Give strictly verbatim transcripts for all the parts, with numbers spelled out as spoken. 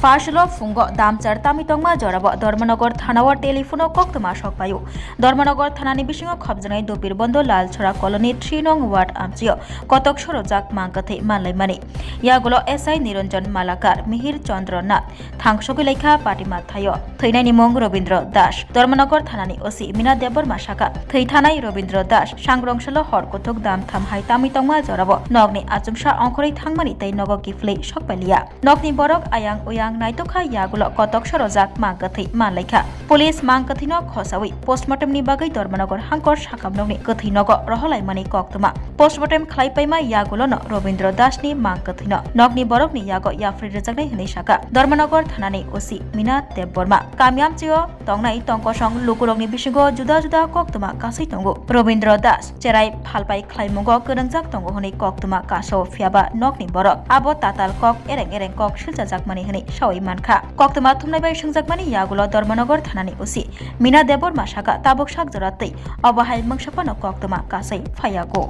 Pashilo phungo damchar tamwi tongma jorabo Dharmanagar thanao telephone-o koktwma sok paio. Dharmanagar thanani bisingo khopjaknai Dopir Bondo Lalchhora Colony three nong ward amchio kotok sorojak mang kwthwi manlaimani. Yagulo S I Niranjan Malakar, Mihir Chandra Nath, thangsogwi laikha patima thaio. Thwinaini mung Robindra Das, Dharmanagar thanani O C Mina Debbarma sakha, thwi thanai Robindra Das sangrongsalo hor kuthuk dam tham hai tamwi tongma jorabo nokni achuksa ongkhorwi thangmani tei nogo kiphilwi sok pailiya. Nokni borok ayang uyang naitokha yagulo kotok sorojak mang kwthwi manlaikha. Police mang kwthwino khosawi postmortemni bagwi Dharmanagar hangkor sakamnokni kwthwi nogo roholaimani koktwma. Postmortem khlaipaima yagulono Robindra Dasni mang kwthwino nokni borokni yago yapri rwjaknai hwnwi sakha Dharmanagar thanani O C Mina Debbarma. Kami amchio tongnai tongkosong lukurokni bisingo juda juda koktwma kasui tongo. Robindra Das cherai phalpai khlaimungo kwrwngjak tongo hwnwi koktwma kasao, phiyaba nokni borok abo tatal kok ereng ereng kok silchajakmani hwnwi sawi mankha. Koktwma thumnai bai swngjakmani yagulo Dharmanagar thanani O C Mina Debbarma sakha, tabuk sak jora twi obo hai mungsa phano koktwma kasai phaiyago.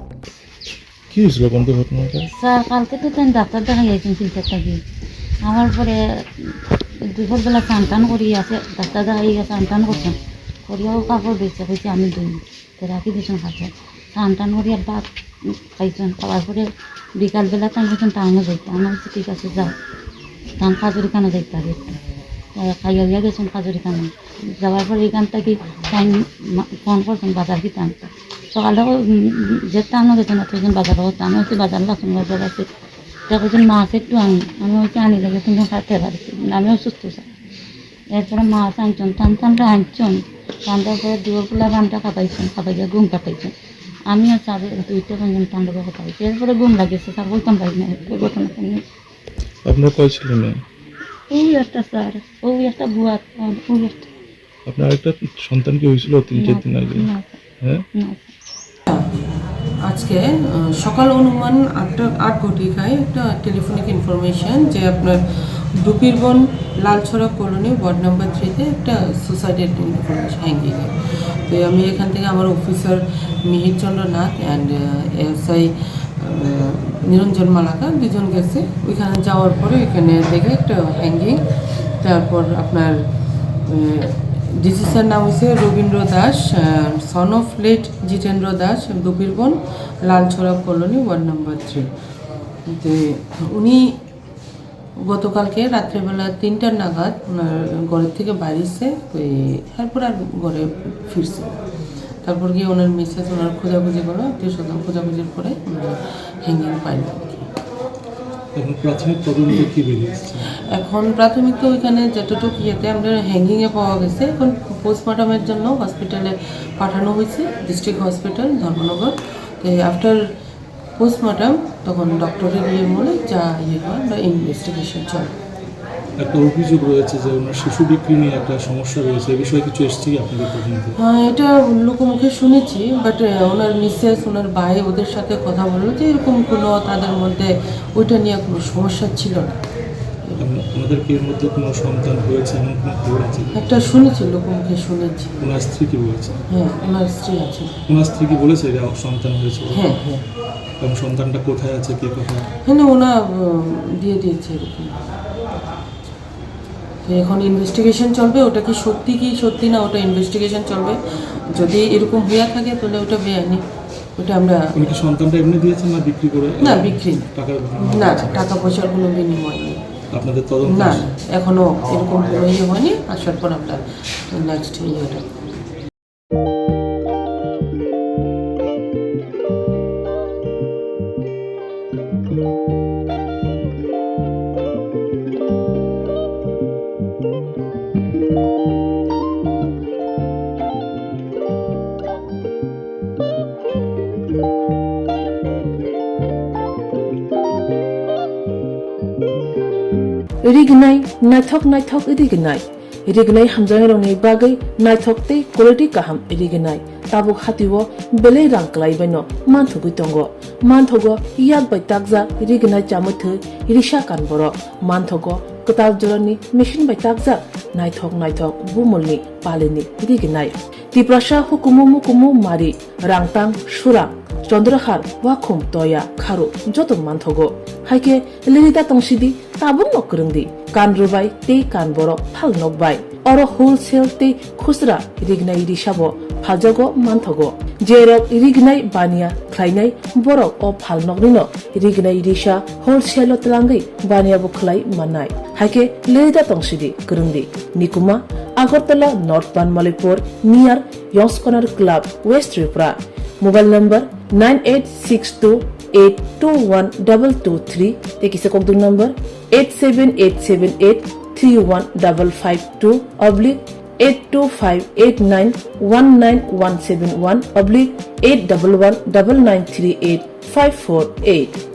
কি হয়েছিল বন্ধু ঘটনাটা? স্যার, কালকে তো তাই ডাক্তার দেখাই আইছেন শিলচর থাকি। আমার পরে দুপুরবেলা স্নান টান করি আছে, ডাক্তার দেখাই গেছে, স্নান টান করছেন। করিয়াও কাপড় বেঁচে কইছে আমি দুই। তো রাখি দিয়েছেন হাতে। স্নান টান করিয়া ভাত খাইছেন, খাওয়ার পরে বিকালবেলা তাই বলছেন টাউনে যাইতে। আমি বলছি, "ঠিক আছে, যাও।" ধান খাজুরি খানা যাইতে হবে একটু। আহ, খাইয়া উইয়া গেছেন খাজুরি খানা। যাওয়ার পরে এখান থেকে তাই মা-, ফোন করছেন বাজার কিনতে আনতে। সকালে ও, উম, যে টাউনে গেছেন, অত একজন বাজার করতে। আমি হচ্ছে বাজার লাগছেন, বাজার আছে। এটা বলছেন, "মাছ একটু আনি।" আমি হচ্ছে আনি লাগে, তুমি খাতে পারি। আমিও সুস্থ স্যার। এরপরে মাছ আনছেন, টান টানটা আনছেন। টানটার পরে দুপুরবেলা রান্না খাবাইছেন, খাবাইয়া ঘুম পাঠাইছেন। আমিও স্যার দুইটা পর্যন্ত টান টানটা খাবাইছি। এরপরে ঘুম লাগেছে, স্যার বলতাম পারি না, এই ঘটনা শুনে। আপনার কয় ছেলে মেয়ে? ওই একটা স্যার, ওই একটা বুয়া, ওই একটা। আপনার একটা সন্তান কি হয়েছিল তিন চার না, দিন আগে? না, স্যার। হ্যাঁ? না, স্যার। আজকে, আহ, সকাল অনুমান আটটা, আট ঘটিকায় একটা টেলিফোনিক ইনফরমেশন যে আপনার ডুপিরবন লালছড়া কলোনি ওয়ার্ড নাম্বার থ্রিতে একটা সুসাইডের ইনফরমেশন, হ্যাঙ্গিং। তো আমি এখান থেকে আমার অফিসার মিহির চন্দ্র নাথ অ্যান্ড এএসআই আহ, নিরঞ্জন মালাকার দুজন গেছে। ওইখানে যাওয়ার পরে ওইখানে দেখে একটা হ্যাঙ্গিং। তারপর আপনার, আহ, ডিসি স্যার নাম হচ্ছে Rabindra Das, son of late Jitendra Das, Dupirban, Lalchhara colony, ward number three. তো উনি গতকালকে রাত্রেবেলা তিনটা নাগাদ ওনার ঘরের থেকে বাইরেছে, ওই এরপর আর ঘরে ফিরছে। তারপর গিয়ে ওনার মিসেস ওনার খোঁজাখুঁজি করলো, আত্মীয় স্বজন খোঁজাখুঁজির পরে ওনারা হ্যাঙ্গিং পাইল আর কি। এখন প্রাথমিক তদন্তে কি বেরিয়ে এসছে? এখন প্রাথমিক তো ওইখানে যতটুকু ইয়েতে আমরা হ্যাঙ্গিংয়ে পাওয়া গেছে, এখন পোস্টমর্টমের জন্য হসপিটালে পাঠানো হয়েছে, ডিস্ট্রিক্ট হসপিটাল ধর্মনগর। তো আফটার পোস্টমর্টম তখন ডক্টরের ইয়ে বলে যা ইয়ে হয়, আমরা ইনভেস্টিগেশন চলে। একটা অভিযোগ রয়েছে যে ওনার শিশু বিক্রি নিয়ে একটা সমস্যা রয়েছে, এ বিষয়ে কিছু এসছে কি আপনাদের তদন্তে? হ্যাঁ, এটা লোকমুখে শুনেছি, বাট ওনার মিসেস, ওনার ভাই ওদের সাথে কথা বললো যে এরকম কোনো তাদের মধ্যে ওইটা নিয়ে কোনো সমস্যা ছিল না। এবং ওনাদের কি এর মধ্যে কোনো সন্তান হয়েছে এমন কোনো খবর আছে? একটা শুনেছি, লোকমুখে শুনেছি। ওনার স্ত্রী কি বলেছে? হ্যাঁ, ওনার স্ত্রী আছে। ওনার স্ত্রী কি বলেছে যে সন্তান হয়েছে? হ্যাঁ, হ্যাঁ। এবং সন্তানটা কোথায় আছে, কে কোথায়? হ্যাঁ, না, ওনা, উম, দিয়ে দিয়েছে এরকম। তো এখন ইনভেস্টিগেশন চলবে, ওটা কি সত্যি কি সত্যি না, ওটা ইনভেস্টিগেশন চলবে। যদি এরকম হইয়া থাকে, তাহলে ওটা বেআইনি, ওটা আমরা উনি কি সন্তানটা এমনি দিয়েছেন না বিক্রি করে? না, বিক্রি না। টাকার বিনিময়ে না, দিয়েছেন? টাকা পয়সার কোনো বিনিময় নেই। আপনাদের তদন্ত না, আসে? না, এখনো এরকম কোনো ইয়ে হয়নি। আসার পর আমরা নেক্সট ইয়েটা। Rignai, naithok naithok rignai. Rignai hamjaknairokni bagwi naithok tei quality kaham rignai. Tabuk hatio belai rang kwlaibaino manthogwi tongo. Manthogo yak bai takjak rignai chamwi thwi risa kan borok. Manthogo kwtal jorani machine bai takjak naithok naithok bumulni palini rignai. Tiprasa hukumu mukumu mari, rangtang, surang, chondrahar, wakhum, toya, kharu joto manthogo. Haikhe lirida tongsidi, tabukno kwrwngdi. kan rwbai tei kan borok phalnok bai. Oro wholesale tei khusra rignai risabo phaljago manthogo. Jerok rignai baniya khlainai borok o phalnoknino rignai risa wholesale o twlangwi baniya bo khlai mannai. Haikhe leda tongsidi kwrwngdi. Nikuma, Agartala North Banmalipur near Yongskonar Club, West Tripura. Mobile number nine eight six two eight two one double two three tei kisa kokdwng number eight seven eight seven eight three one double five two oblique eight two five eight nine one nine one seven one oblique eight double one double nine three eight five four eight.